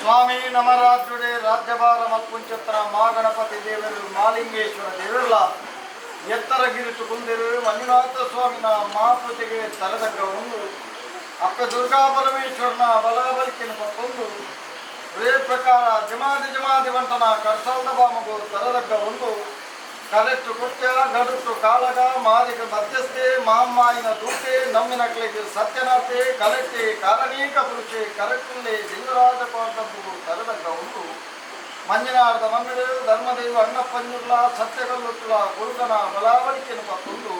ಸ್ವಾಮಿ ನಮರಾಜ್ಯುಡೆ ರಾಜ್ಯಭಾರ ಮಲ್ಪುಂಚತ್ರ ಮಾಗಣಪತಿ ದೇವರು ಮಾಲಿಂಗೇಶ್ವರ ದೇವರ್ಲ ಎತ್ತರ ಗಿರಿಟು ಕುಂದಿರು ಮಂಜುನಾಥ ಸ್ವಾಮಿನ ಮಾಪೂಜೆಗೆ ತಲೆದಗ್ಗ ಒಂದು ಅಪ್ಪ ದುರ್ಗಾ ಪರಮೇಶ್ವರನ ಬಲಬಲಿಕೆನ ಪಕ್ಕೊಂದು ರೇ ಪ್ರಕಾರ ಜಮಾದಿ ಜಮಾದಿ ವಂಟನ ಕರ್ಸಾಲ್ದ ಬಾಮಗು ತಲೆದಗ್ಗ ಒಂದು ಕಲೆಟ್ಟು ಕುಟ್ಯ ಗಡುಟ್ಟು ಕಾಳಗ ಮಾರಿಗ ಮಧ್ಯಸ್ಥೆ ಮಾಮ್ಮಾಯಿನ ದೂತೆ ನಮ್ಮಿನಕ್ಲಿಗೆ ಸತ್ಯನಾಥೆ ಕಲೆಟ್ಟಿ ಕಾರಣೀಕ ಪುರುಷೆ ಕರೆಟ್ಟುಲ್ಲೆ ಲಿಂಗರಾಜ ಪಾಂಡಬ್ಬುಗು ತಲೆದಗ್ಗ ಉಂಟು ಮಂಜನಾರ್ದ ಮನ್ನುಡು ಧರ್ಮದೈವ ಅಣ್ಣಪ್ಪಂಜುರ್ಲ ಸತ್ಯಗಲ್ಲುಟ್ಟುಲ ಗುರುಗನ ಬಲಾವಳಿಕೆನು ಪತ್ತುಂಡು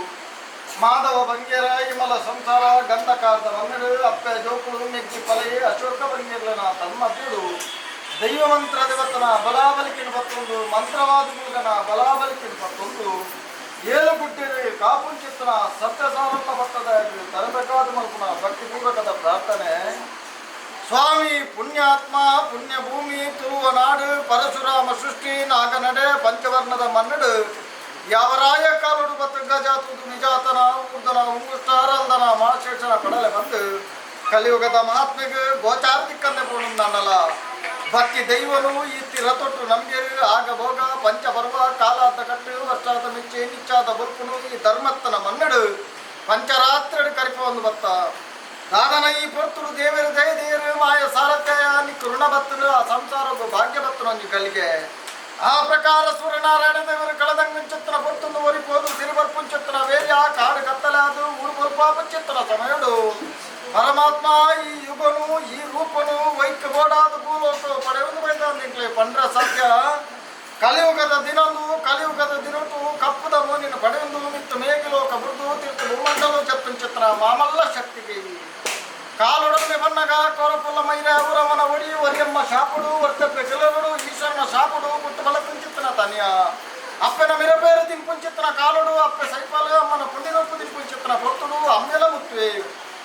ಮಾಧವ ಬಂಗೇರ ಇಮಲ ಸಂಸಾರ ಗಂಧಕಾರ್ದ ಮನ್ನುಡು ಅಪ್ಪೆ ಜೋಕುಳು ಮೆಗ್ಗಿ ಪಲಯೆ ಅಶೋಕ ಬಂಗೇರ್ಲನ ತನ್ಮಧ್ಯುಡು ದೈವ ಮಂತ್ರ ದೇವತನ ಬಲಾಬಲಿಕೆನು ಪತ್ತೊಂದು ಮಂತ್ರವಾದಿ ಮುರುಗನ ಬಲಾಬಲಿಕೆನು ಪತ್ತೊಂದು ಏಳು ಗುಡ್ಡೆರೆ ಕಾಪುಂಚಿತ್ತನ ಸತ್ಯಸಾರಲ್ಲ ಭಟ್ಟದ ತರಬೇಕಾದ ಮಲ್ಪುನ ಭಕ್ತಿಪೂರ್ವಕದ ಪ್ರಾರ್ಥನೆ. ಸ್ವಾಮಿ ಪುಣ್ಯಾತ್ಮ ಪುಣ್ಯಭೂಮಿ ತುಳುವ ನಾಡು ಪರಶುರಾಮ ಸೃಷ್ಟಿ ನಾಗನಡೆ ಪಂಚವರ್ಣದ ಮನ್ನಡು ಯಾವರಾಯ ಕಾಲುಡು ಬತ್ತು ಗಜಾತುದು ನಿಜಾತನ ಊರ್ದನ ಉಂಗುಷ್ಟಾರಂದನ ಮಾಶೇಷನ ಕಡಲೆ ಬಂದು ಕಲಿಯುಗದ ಮಹಾತ್ಮೆಗೆ ಗೋಚಾರ ದಿಕ್ಕನ್ನೇ ಪೋಣುಂದಣ್ಣಲ ಭಕ್ತಿ ದೈವನು ಈ ತಿರತೊಟ್ಟು ನಂಬಿರು ಆಗ ಭೋಗ ಪಂಚಪರ್ವ ಕಾಲಾದ ಕಟ್ಟು ವರ್ಷಾದ ಮಿಚ್ಚೆ ನಿಚ್ಚಾದ ಬೊಲ್ಪುನು ಈ ಧರ್ಮತ್ತನ ಮನ್ನಡು ಪಂಚರಾತ್ರಿಡು ಕರಿಪ ಒಂದು ಬತ್ತ ದಾದನ ಈ ಪೊರ್ತುಡು ದೇವರು ದಯ ದೇವರು ಮಾಯ ಸಾರಥ್ಯ ನಿಕ್ಕು ಋಣ ಬತ್ತನು ಆ ಸಂಸಾರಗು ಭಾಗ್ಯ ಬತ್ತನು ಒಂಜಿ ಕಲಿಗೆ ಆ ಪ್ರಕಾರ ಸೂರ್ಯನಾರಾಯಣ ದೇವರು ಕಳದಂಗುಂಚತ್ತನ ಪೊರ್ತುಂದು ಒರಿಪೋದು ಸಿರಿಬರ್ಪುಂಚತ್ತನ ವೇರ್ಯ ಕಾಡು ಕತ್ತಲಾದು ಊರು ಬೊಲ್ಪಾಪುಂಚತ್ತನ ಸಮಯಡು ಪರಮಾತ್ಮ ಈ ಯುಗನು ಈ ರೂಪನು ವೈಕ್ ಬೋಡಾದ ಭೂಲೋಕ ಪಡೆಯುವುದು ಬೈದಾಂದಿಕ್ಲೆ ಪಂಡ್ರ ಸತ್ಯ ಕಲಿಯುಗದ ದಿನಂದು ಕಲಿಯುಗದ ದಿನಟು ಕಪ್ಪುದ ಮೋನಿನ ಪಡೆಯುವುದು ಮಿತ್ತು ಮೇಗಿಲೋಕ ಬುರ್ದು ತಿರ್ತು ಭೂಮಂಡಲ ಚತ್ತುಂಚಿತ್ರ ಮಾಮಲ್ಲ ಶಕ್ತಿಗೆ ಕಾಲೊಡನೆ ಬನ್ನಗ ಕೋರಪುಲ್ಲ ಮೈರ ಊರವನ ಒಡಿ ಒರಿಯಮ್ಮ ಶಾಪುಡು ವರ್ತಪ್ಪೆ ಕೆಲವರು ಈಶ್ವರನ ಶಾಪುಡು ಪುಟ್ಟು ಬಲ ಕುಂಚಿತ್ತನ ತನಿಯ ಅಪ್ಪನ ಮಿರಪೇರು ದಿಂಪುಂಚಿತ್ತನ ಕಾಲುಡು ಅಪ್ಪೆ ಸೈಪಾಲ ಅಮ್ಮನ ಪುಂಡಿನೊಪ್ಪು ದಿಂಪುಂಚಿತ್ತನ ಪೊರ್ತುಡು ಅಮ್ಮೆಲ ಮುತ್ತುವೆ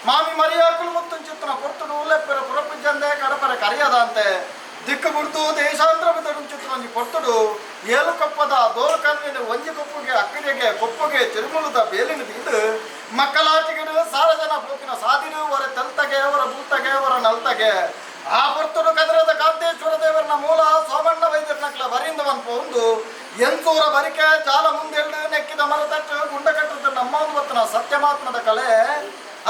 ಮಾಮಿ ಮರಿಯಾಕುಲು ಮುತ್ತುಂಚಿತ್ತನ ಪೊರ್ತುಡು ಲೆಪ್ಪೆರ ಪುರಪುಜ್ಜಂದೆ ಕಡಪರ ಕರಿಯದಂತೆ ದಿಕ್ಕು ಬುಡ್ದು ದೇಶಾಂತರ ಬಿದ್ದಡುಂಚಿತ್ತನ ಪೊರ್ತುಡು ಏಳು ಕೊಪ್ಪದ ದೋರು ಕಣ್ಣಿನ ಒಂಜಿ ಕೊಪ್ಪುಗೆ ಅಕ್ಕರಿಗೆ ಕೊಪ್ಪುಗೆ ತಿರುಮುಲದ ಬೇಲಿನ ಇದು ಮಕ್ಕಳಾಟಿಗಡು ಸಾರ ಜನ ಪೋಪಿನ ಸಾದಿರು ಅವರ ತೆಲ್ತಗೆ ಅವರ ಬೂತಗೆ ಅವರ ನಲ್ತಗೆ ಆ ಪೊರ್ತುಡು ಕದರದ ಕಾಂತೇಶ್ವರ ದೇವರನ ಮೂಲ ಸೋಮಣ್ಣ ವೈದ್ಯರನಕ್ಲ ಬರಿಂದ ಒಂದು ಎಂತೂರ ಬರಿಕೆ ಜಾಲ ಮುಂದೆಲ್ಡು ನೆಕ್ಕಿದ ಮರತಟ್ಟು ಗುಂಡ ಕಟ್ಟದ ನಮ್ಮ ಒಂದು ಬತ್ತನ ಸತ್ಯಮಾತ್ಮದ ಕಲೆ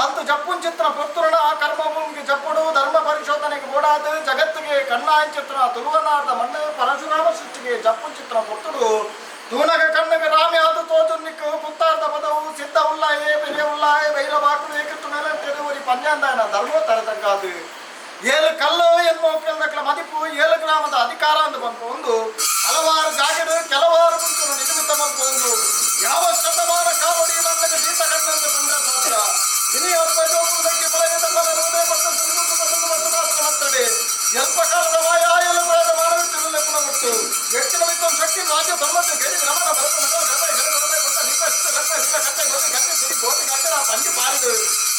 ಅಂತು ಜಪ್ಪುಂಚಿತ್ರ ಪೊರ್ತುರಣ ಕರ್ಮಭೂಮಿಗೆ ಜಪ್ಪುಡು ಧರ್ಮ ಪರಿಶೋಧನೆಗೆ ಬೋಡಾದು ಜಗತ್ತಿಗೆ ಕಣ್ಣಾಂಚಿತ್ರ ತುಳುವನಾದ ಮಣ್ಣು ಪರಶುರಾಮ ಸೃಷ್ಟಿಗೆ ಜಪ್ಪುಂಚಿತ್ರ ಪೊರ್ತುಡು ತೂನಗ ಕಣ್ಣಗೆ ರಾಮೆ ಆದು ತೋಜು ನಿಕ್ಕು ಪುತ್ತಾರ್ದ ಪದವು ಸಿದ್ಧ ಉಲ್ಲಾಯೇ பெரிய ಉಲ್ಲಾಯೇ ಬೈರವಾಕುಲು ಏಕತ್ತು ಮೇಲೆ ತೆರುವರಿ ಪಂಜಾಂದಾಯನ ಧರ್ಮೋ ತರತಕ್ಕಾದು ಏಳು ಕಲ್ಲು ಎನ್ನುವ ಮದಿಪು ಏಳು ಗ್ರಾಮದ ಅಧಿಕಾರ ಅಂದು ಬಂದು ಹಲವಾರು ಜಾಗಡು ಕೆಲವಾರು ಮುಂಚೂರು ನಿರ್ಮಿತ ಒಂದು ಯಾವ ಶತಮಾನ ಕಾಲುಡಿ ಮಣ್ಣಗೆ ದೀಪ ಕಣ್ಣಂದು ಬಂದ ಸಾಧ್ಯ ಇನಿ ಅಲ್ಪ ಜೋಕುಲಕ್ಕೆ ಪಲಯದ ಪಟ್ಟು ಸುಂದು ಪಟ್ಟು ಮತ್ತು ಮಾತ್ರ ಮಾಡ್ತದೆ ಎಲ್ಪ ಕಾಲದ ಮಾಯ ಎಲು ಪ್ರಾಯದ ಮಾನವ ತಿರುಲೆಪ್ಪನ ಒಟ್ಟು ವ್ಯಕ್ತಿನ ವಿತ್ತಂ ಶಕ್ತಿ ರಾಜ್ಯ ಧರ್ಮದ ಗಡಿ ರಮಣ ಭರತ ಮಠ ಗರ್ಭ ಗರ್ಭ ಕೊಟ್ಟ ನಿಪ್ಪ ಗರ್ಭ ಹಿತ ಕಟ್ಟೆ ಬಲಿ ಗಟ್ಟೆ ಸಿರಿ ಗೋಟಿ ಗಟ್ಟೆ ಪಂಡಿ ಪಾರಿದು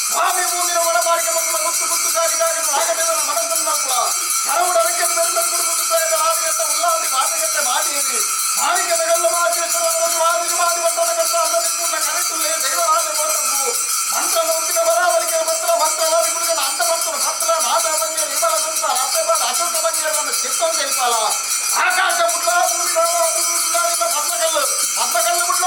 ಸ್ವಾಮಿ ಭೂಮಿನ ಒಡಬಾರಿಗೆ ಮಕ್ಕಳ ಗುತ್ತು ಗುತ್ತು ಜಾಗಿ ಜಾಗಿ ನಾಗದೇವನ ಮನಸ್ಸನ್ನು ಮಕ್ಕಳ ಕರವುಡರಕ್ಕೆ ಬೆಂಬಲ ಗುಡುಗುತ್ತ ಆದಿಗಟ್ಟ ಉಲ್ಲಾದಿ ಮಾತಗಟ್ಟೆ ಮಾಡಿರಿ ಮಾಣಿಕನಗಲ್ಲು ಮಾಚೇಶ್ವರ ಮಾದಿ ಮಾದಿ ಬಂಟನ ಕಟ್ಟ ಅಲ್ಲದಿಕ್ಕುన్న ಕರೆಟುಲ್ಲೆ ದೈವರಾಜ ಕೋಟಬ್ಬು ಮಂತ್ರ ಲೌಕಿಕ ಬರಾವಳಿಕೆ ಮಂತ್ರ ಮಂತ್ರವಾದಿ ಗುರುಗಳ ಅಂತ ಮಂತ್ರ ಭಕ್ತರ ಮಾತಾ ಬಂಗೆ ವಿಮಲ ಸಂತ ಅಪ್ಪೆ ಅಶೋಕ ಬಂಗೆ ಚಿತ್ತಂ తెలిపాల ಆಕಾಶ ಮುಟ್ಲ ಭೂಮಿ ಪದ್ಮಕಲ್ಲು ಪದ್ಮಕಲ್ಲು ಮುಟ್ಲ.